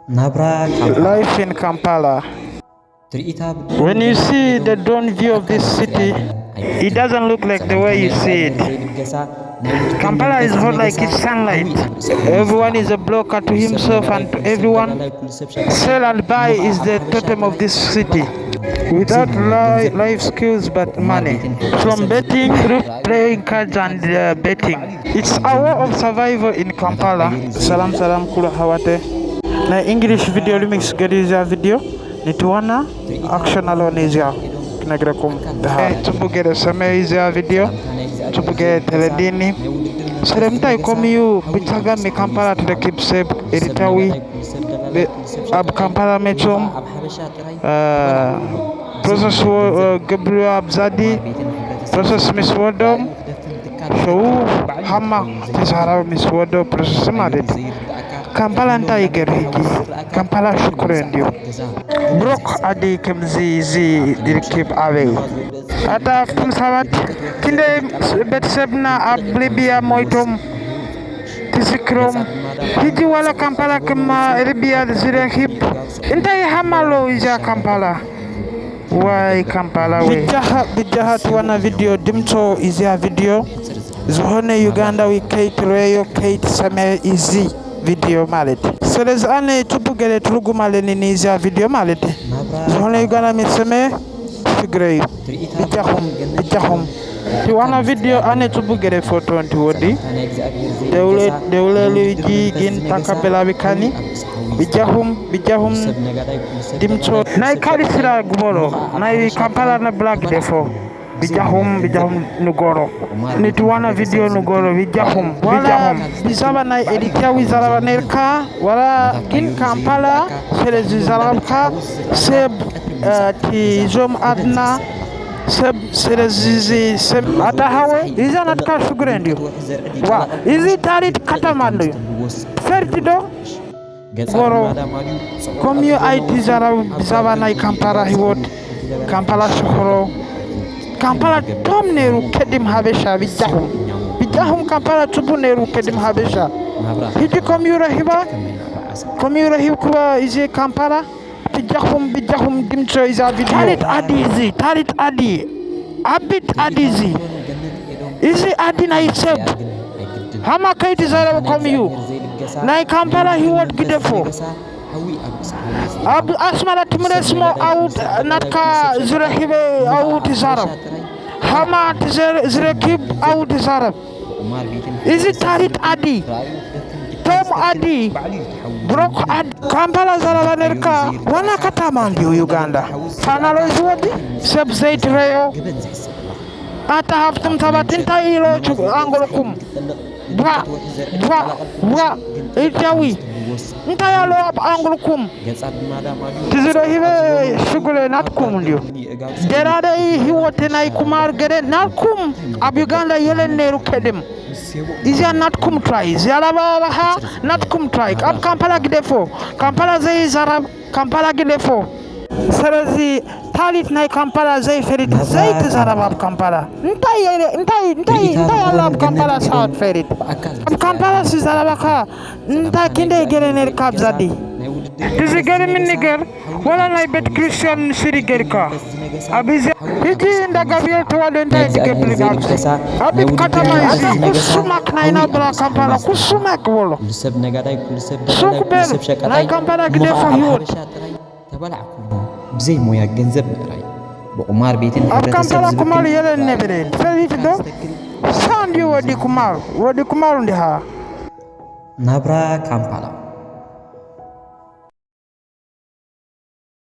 ናብራ ካምፓላ። Life in Kampala. ትርኢታ ብድሮ When you see the drone view of this city, it doesn't look like the way you see it. Kampala is hot like it's sunlight. Everyone is a broker to himself and to everyone. Sell and buy is the totem of this city. Without li- life skills but money. From betting through playing cards and uh, betting. It's a war of survival in Kampala. ሰላም ሰላም ኩሉ ኣሕዋተ ናይ እንግሊሽ ቪድዮ ሪሚክስ ገዲ እዚኣ ቪድዮ ነቲ ዋና ኣክሽን ኣለኒ እዚኣ ክነግረኩም። ጽቡቅ ገለ ሰመይ እዚኣ ቪድዮ ጽቡቅ ገለ ተረዲኒ። ስለምንታይ ከምኡ እዩ ብጸገም ካምፓላ ትረክብ ሰብ ኤሪትራዊ ኣብ ካምፓላ መጾም ፕሮሰስ ገብርዮ ኣብዛዲ ፕሮሰስ ምስ ወዶም ሸው ሃማ ተዛራቢ ምስ ወዶ ፕሮሰስ ማለት እዩ። ካምፓላ እንታይ ይገር ሕጂ? ካምፓላ ሽኩረ እንድዩ። ብሮክ ዓዲ ከምዚ እዚ ይርክብ ኣበይ? ኣታ ኣብቶም ሰባት ክንደይ ቤተሰብና ኣብ ሊብያ ሞይቶም ትዝክሮም። ሕጂ ዋላ ካምፓላ ከማ ሊብያ ዝረኪብ እንታይ ሃማ ኣሎ እዛ ካምፓላ? ዋይ ካምፓላ ወይ ብጃኻ ብጃኻ እቲ ዋና ቪድዮ ድምፆ እዚኣ ቪድዮ ዝኾነ ዩጋንዳዊ ከይትረዮ ከይትሰምዐ እዚ ቪድዮ ማለት። ስለዚ ኣነ ጽቡቅ ገለ ትርጉም ኣለኒ ንእዚኣ ቪድዮ ማለት። ዝኾነ ዩጋንዳ ምስ ሰምዐ ሽግረ እዩ። ብጃኹም ብጃኹም እቲ ዋና ቪድዮ ኣነ ጽቡቅ ገለ ፎቶ እንትወዲ ደውለ ደውለሉ እጂ ግን ታካበላቢካኒ ብጃኹም ብጃኹም ድምፆ ናይ ካልእ ስራ ግበሮ። ናይ ካምፓላ ነብላ ግደፎ። ብጃኹም ብጃኹም ንገሮ። ነቲ ዋና ቪድዮ ንገሮ ብጃኹም ዋላ ብጃኹም። ብዛባ ናይ ኤሪትራዊ ዘረባ ነርካ ዋላ ግን ካምፓላ ስለ ዝዘረብካ ሰብ እቲ ዞም ኣድና ሰብ ስለዚ እዚ ሰብ ኣታ ሃወ ይዛ ናትካ ሽጉረ እንድዩ። ዋ እዚ ታሪክ ከተማ እንድዩ። ፈርቲ ዶ ጎሮ ከምዩ ኣይትዛረቡ ብዛባ ናይ ካምፓላ ህይወት ካምፓላ ሽኽሮ ካምፓላ ቶም ነይሩ ከድም ሃበሻ ብጃኹም ብጃኹም ካምፓላ ጽቡቅ ነይሩ ከድም ሃበሻ። ሕጂ ከምዩ ረሂባ ከምዩ ረሂብኩባ እዚ ካምፓላ። ብጃኹም ብጃኹም ድምፂ እዛ ቪድዮ ታሪት ዓዲ እዚ ታሪት ዓዲ ዓቢት ዓዲ እዚ እዚ ዓዲ ናይ ሰብ ሃማ ከይትዘረብ ከም እዩ። ናይ ካምፓላ ህይወት ግደፎ። ኣብ ኣስመራ ትምለስሞ ኣውድ ናትካ ዝረኪበ ኣውድ ይዛረብ ሃማ ዝረኪብ ኣውድ ይዛረብ። እዚ ታሪት ዓዲ ቶም ዓዲ ብሮክ ዓዲ ካምፓላ ዘረባ ነርካ ዋና ከተማ እንድዩ ዩጋንዳ። ፋናሎ እዚ ወዲ ሰብ ዘይትረዮ ኣታ ሃፍትም ሰባት እንታይ ኢሎ ኣንጎልኩም ቧ ቧ ቧ ኢጃዊ እንታይ ኣሎ ኣብ ኣንጎልኩም ትዝረሂበ ሽጉለ ናትኩም እንድዩ። ደራደኢ ህይወት ናይ ኩማር ገደ ናትኩም ኣብ ዩጋንዳ የለን ነይሩ ከድም እዚኣ ናትኩም ትራይ እዚኣ ላባባኻ ናትኩም ትራይ ኣብ ካምፓላ ግደፎ ካምፓላ ዘይዘረብ ካምፓላ ግደፎ። ስለዚ ታሪክ ናይ ካምፓላ ዘይፈሪድ ዘይተዘረብ ኣብ ካምፓላ እንታይ እንታይ እንታይ እንታይ ኣሎ ኣብ ካምፓላ ሳት ፈሪድ ኣብ ካምፓላ ዝዘረባኻ እንታይ ክንደይ ገለ ነርካ ኣብዛዲ ትዝገርም ንገር ወላ ናይ ቤተ ክርስቲያን ስሪ ጌርካ ኣብ እዚ ሕጂ እንዳ ጋብርኤል ተዋህዶ እንታይ ትገብር ኢልካ ኣብዚ ኣብ ቤት ከተማ እዚ ኩሱማክ ናይ ናብራ ካምፓላ ኩሱማክ በሎ ኩሉ ሰብ ነጋዳይ ኩሉ ሰብ ሱቅ ደላላይ ኩሉ በል ሰብ ሸቀጣይ ናይ ካምፓላ ግደፎ ህይወት ተበላዕኩሉ ብዘይ ሞያ ገንዘብ ምእራይ ብቁማር ቤትን ኣብ ካምፓላ ኩማር የለን ነብረ ፈሊት ዶ ሳንዲ ወዲ ኩማር ወዲ ኩማር እንዲሃ ናብራ ካምፓላ